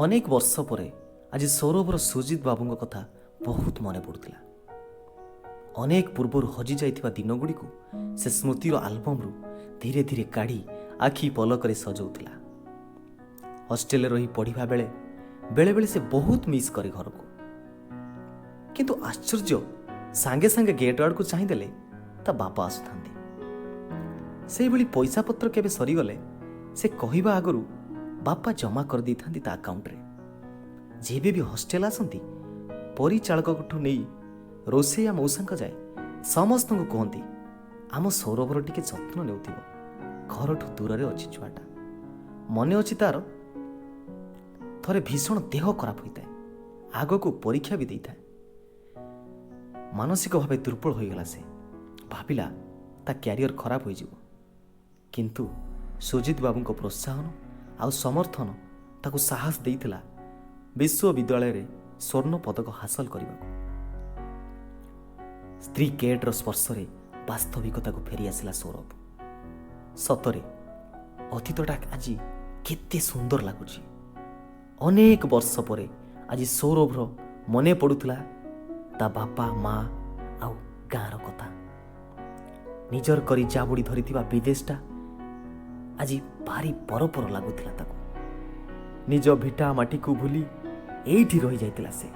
ଅନେକ ବର୍ଷ ପରେ ଆଜି ସୌରଭର ସୁଜିତ ବାବୁଙ୍କ କଥା ବହୁତ ମନେ ପଡ଼ୁଥିଲା। ଅନେକ ପୂର୍ବରୁ ହଜିଯାଇଥିବା ଦିନଗୁଡ଼ିକୁ ସେ ସ୍ମୃତିର ଆଲବମରୁ ଧୀରେ ଧୀରେ କାଢ଼ି ଆଖି ପଲକରେ ସଜଉଥିଲା। ହଷ୍ଟେଲରେ ରହି ପଢ଼ିବା ବେଳେ ବେଳେବେଳେ ସେ ବହୁତ ମିସ୍ କରେ ଘରକୁ। କିନ୍ତୁ ଆଶ୍ଚର୍ଯ୍ୟ, ସାଙ୍ଗେ ସାଙ୍ଗେ ଗେଟ୍ ଆଡ଼କୁ ଚାହିଁଦେଲେ ତା ବାପା ଆସୁଥାନ୍ତି। ସେଇଭଳି ପଇସାପତ୍ର କେବେ ସରିଗଲେ ସେ କହିବା ଆଗରୁ ବାପା ଜମା କରିଦେଇଥାନ୍ତି ତା ଆକାଉଣ୍ଟରେ। ଯେବେ ବି ହଷ୍ଟେଲ ଆସନ୍ତି, ପରିଚାଳକଠୁ ନେଇ ରୋଷେଇଆ ମଉସାଙ୍କ ଯାଏ ସମସ୍ତଙ୍କୁ କୁହନ୍ତି, ଆମ ସୌରଭର ଟିକେ ଯତ୍ନ ନେଉଥିବ, ଘରଠୁ ଦୂରରେ ଅଛି ଛୁଆଟା। ମନେ ଅଛି ତାର ଥରେ ଭୀଷଣ ଦେହ ଖରାପ ହୋଇଥାଏ, ଆଗକୁ ପରୀକ୍ଷା ବି ଦେଇଥାଏ। ମାନସିକ ଭାବେ ଦୁର୍ବଳ ହୋଇଗଲା ସେ। ଭାବିଲା ତା କ୍ୟାରିୟର ଖରାପ ହୋଇଯିବ। କିନ୍ତୁ ସୁଜିତ ବାବୁଙ୍କ ପ୍ରୋତ୍ସାହନ ଆଉ ସମର୍ଥନ ତାକୁ ସାହସ ଦେଇଥିଲା ବିଶ୍ୱବିଦ୍ୟାଳୟରେ ସ୍ୱର୍ଣ୍ଣ ପଦକ ହାସଲ କରିବାକୁ। ସ୍ତ୍ରୀ କେଟ୍ର ସ୍ପର୍ଶରେ ବାସ୍ତବିକତାକୁ ଫେରିଆସିଲା ସୌରଭ। ସତରେ ଅତୀତଟା ଆଜି କେତେ ସୁନ୍ଦର ଲାଗୁଛି। ଅନେକ ବର୍ଷ ପରେ ଆଜି ସୌରଭର ମନେ ପଡ଼ୁଥିଲା ତା ବାପା, ମା ଆଉ ଗାଁର କଥା। ନିଜର କରି ଜାବୁଡ଼ି ଧରିଥିବା ବିଦେଶଟା ଆଜି ଭାରି ପରପର ଲାଗୁଥିଲା ତାକୁ। ନିଜ ଭିଟା ମାଟିକୁ ଭୁଲି ଏଇଠି ରହିଯାଇଥିଲା ସେ।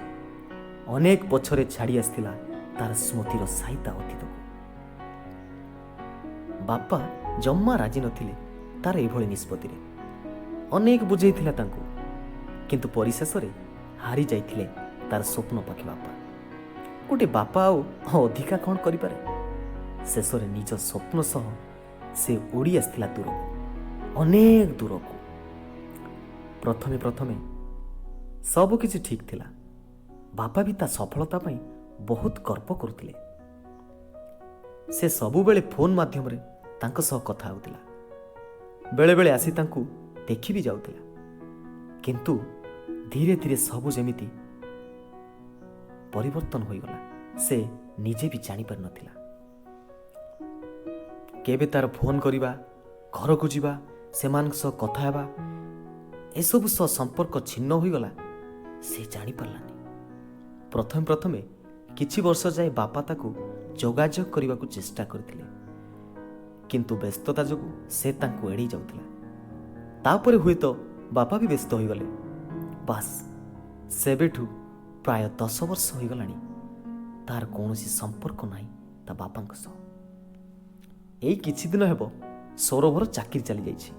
ଅନେକ ପଛରେ ଛାଡ଼ି ଆସିଥିଲା ତାର ସ୍ମୃତିର ସାଇତା ଅତୀତକୁ। ବାପା ଜମା ରାଜି ନଥିଲେ ତାର ଏଭଳି ନିଷ୍ପତ୍ତିରେ। ଅନେକ ବୁଝେଇଥିଲା ତାଙ୍କୁ, କିନ୍ତୁ ପରିଶେଷରେ ହାରି ଯାଇଥିଲେ ତାର ସ୍ୱପ୍ନ ପାଖେ ବାପା। ଗୋଟେ ବାପା ଆଉ ଅଧିକା କ'ଣ କରିପାରେ? ଶେଷରେ ନିଜ ସ୍ୱପ୍ନ ସହ ସେ ଉଡ଼ି ଆସିଥିଲା ଦୂରକୁ, ଅନେକ ଦୂରକୁ। ପ୍ରଥମେ ପ୍ରଥମେ ସବୁ କିଛି ଠିକ୍ ଥିଲା। ବାପା ବି ତା ସଫଳତା ପାଇଁ ବହୁତ ଗର୍ବ କରୁଥିଲେ। ସେ ସବୁବେଳେ ଫୋନ୍ ମାଧ୍ୟମରେ ତାଙ୍କ ସହ କଥା ହେଉଥିଲା, ବେଳେବେଳେ ଆସି ତାଙ୍କୁ ଦେଖି ବି ଯାଉଥିଲା। କିନ୍ତୁ ଧୀରେ ଧୀରେ ସବୁ ଯେମିତି ପରିବର୍ତ୍ତନ ହୋଇଗଲା, ସେ ନିଜେ ବି ଜାଣିପାରିନଥିଲା। କେବେ ତାର ଫୋନ୍ କରିବା, ଘରକୁ ଯିବା, ସେମାନଙ୍କ ସହ କଥା ହେବା, ଏସବୁ ସହ ସମ୍ପର୍କ ଛିନ୍ନ ହୋଇଗଲା, ସେ ଜାଣିପାରିଲାନି। ପ୍ରଥମେ ପ୍ରଥମେ କିଛି ବର୍ଷ ଯାଏ ବାପା ତାକୁ ଯୋଗାଯୋଗ କରିବାକୁ ଚେଷ୍ଟା କରିଥିଲେ, କିନ୍ତୁ ବ୍ୟସ୍ତତା ଯୋଗୁଁ ସେ ତାଙ୍କୁ ଏଡ଼େଇ ଯାଉଥିଲା। ତାପରେ ହୁଏତ ବାପା ବି ବ୍ୟସ୍ତ ହୋଇଗଲେ। ବାସ୍, ସେବେଠୁ ପ୍ରାୟ 10 ବର୍ଷ ହୋଇଗଲାଣି ତାର କୌଣସି ସମ୍ପର୍କ ନାହିଁ ତା ବାପାଙ୍କ ସହ। ଏଇ କିଛି ଦିନ ହେବ ସୌରଭର ଚାକିରି ଚାଲିଯାଇଛି।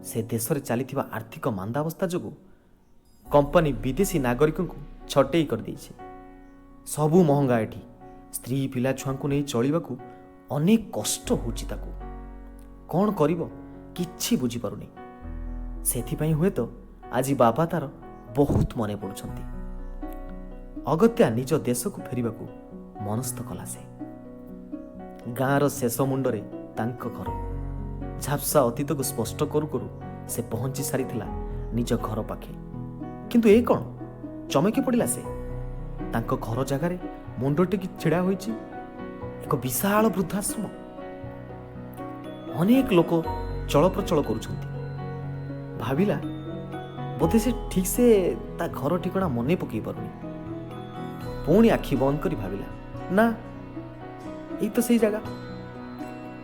ସେ ଦେଶରେ ଚାଲିଥିବା ଆର୍ଥିକ ମାନ୍ଦାବସ୍ଥା ଯୋଗୁଁ କମ୍ପାନୀ ବିଦେଶୀ ନାଗରିକଙ୍କୁ ଛଟେଇ କରିଦେଇଛି। ସବୁ ମହଙ୍ଗା ଏଠି। ସ୍ତ୍ରୀ ପିଲା ଛୁଆଙ୍କୁ ନେଇ ଚଳିବାକୁ ଅନେକ କଷ୍ଟ ହେଉଛି ତାକୁ। କ'ଣ କରିବ କିଛି ବୁଝିପାରୁନି। ସେଥିପାଇଁ ହୁଏତ ଆଜି ବାପା ତାର ବହୁତ ମନେ ପଡ଼ୁଛନ୍ତି। ଅଗତ୍ୟା ନିଜ ଦେଶକୁ ଫେରିବାକୁ ମନସ୍ଥ କଲା ସେ। ଗାଁର ଶେଷ ମୁଣ୍ଡରେ ତାଙ୍କ ଘର। ଝାପ୍ସା ଅତୀତକୁ ସ୍ପଷ୍ଟ କରୁ କରୁ ସେ ପହଞ୍ଚି ସାରିଥିଲା ନିଜ ଘର ପାଖେ। କିନ୍ତୁ ଏ କ'ଣ? ଚମକି ପଡ଼ିଲା ସେ। ତାଙ୍କ ଘର ଜାଗାରେ ମୁଣ୍ଡ ଟେକି ଛିଡ଼ା ହୋଇଛି ଏକ ବିଶାଳ ବୃଦ୍ଧାଶ୍ରମ। ଅନେକ ଲୋକ ଚଳପ୍ରଚଳ କରୁଛନ୍ତି। ଭାବିଲା ବୋଧେ ସେ ଠିକ୍ ସେ ତା ଘର ଠିକଣା ମନେ ପକେଇ ପାରୁନି। ପୁଣି ଆଖି ବନ୍ଦ କରି ଭାବିଲା, ନା, ଏଇ ତ ସେଇ ଜାଗା।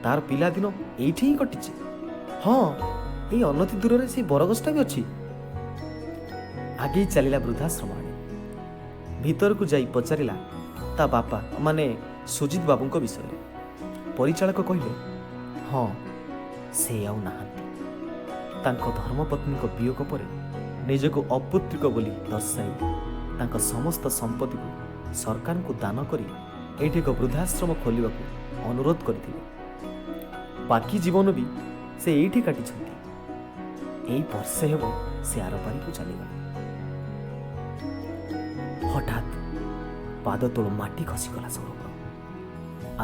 ତାର ପିଲାଦିନ ଏଇଠି ହିଁ କଟିଛି। ହଁ, ଏଇ ଅନତି ଦୂରରେ ସେଇ ବରଗଛଟା ବି ଅଛି। ଆଗେଇ ଚାଲିଲା ବୃଦ୍ଧାଶ୍ରମ ଆଡ଼େ। ଭିତରକୁ ଯାଇ ପଚାରିଲା ତା ବାପା ମାନେ ସୁଜିତ ବାବୁଙ୍କ ବିଷୟରେ। ପରିଚାଳକ କହିଲେ, ହଁ, ସେ ଆଉ ନାହାନ୍ତି। ତାଙ୍କ ଧର୍ମପତ୍ନୀଙ୍କ ବିୟୋଗ ପରେ ନିଜକୁ ଅପୁତ୍ରିକ ବୋଲି ଦର୍ଶାଇ ତାଙ୍କ ସମସ୍ତ ସମ୍ପତ୍ତିକୁ ସରକାରଙ୍କୁ ଦାନ କରି ଏଇଠି ଏକ ବୃଦ୍ଧାଶ୍ରମ ଖୋଲିବାକୁ ଅନୁରୋଧ କରିଥିଲେ। ବାକି ଜୀବନ ବି ସେ ଏଇଠି କାଟିଛନ୍ତି। ଏଇ ବର୍ଷେ ହେବ ସେ ଆରପାରିକୁ ଚାଲିଗଲେ। ହଠାତ୍ ପାଦ ତଳୁ ମାଟି ଖସିଗଲା ସୌରଭର।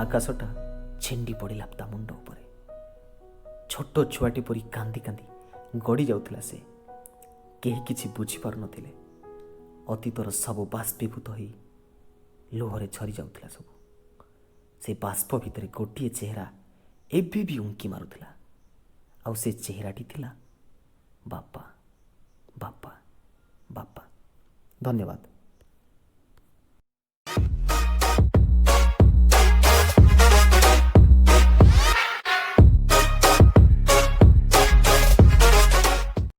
ଆକାଶଟା ଛିଣ୍ଡି ପଡ଼ିଲା ତା ମୁଣ୍ଡ ଉପରେ। ଛୋଟ ଛୁଆଟି ପରି କାନ୍ଦି କାନ୍ଦି ଗଡ଼ି ଯାଉଥିଲା ସେ। କେହି କିଛି ବୁଝିପାରୁନଥିଲେ। ଅତୀତର ସବୁ ବାଷ୍ପୀଭୂତ ହେଇ ଲୁହରେ ଝରି ଯାଉଥିଲା ସବୁ। ସେ ବାଷ୍ପ ଭିତରେ ଗୋଟିଏ ଚେହେରା ଏବେ ବି ଉଙ୍କି ମାରୁଥିଲା, ଆଉ ସେ ଚେହେରାଟି ଥିଲା ବାପା, ବାପା। ବାପା। ଧନ୍ୟବାଦ।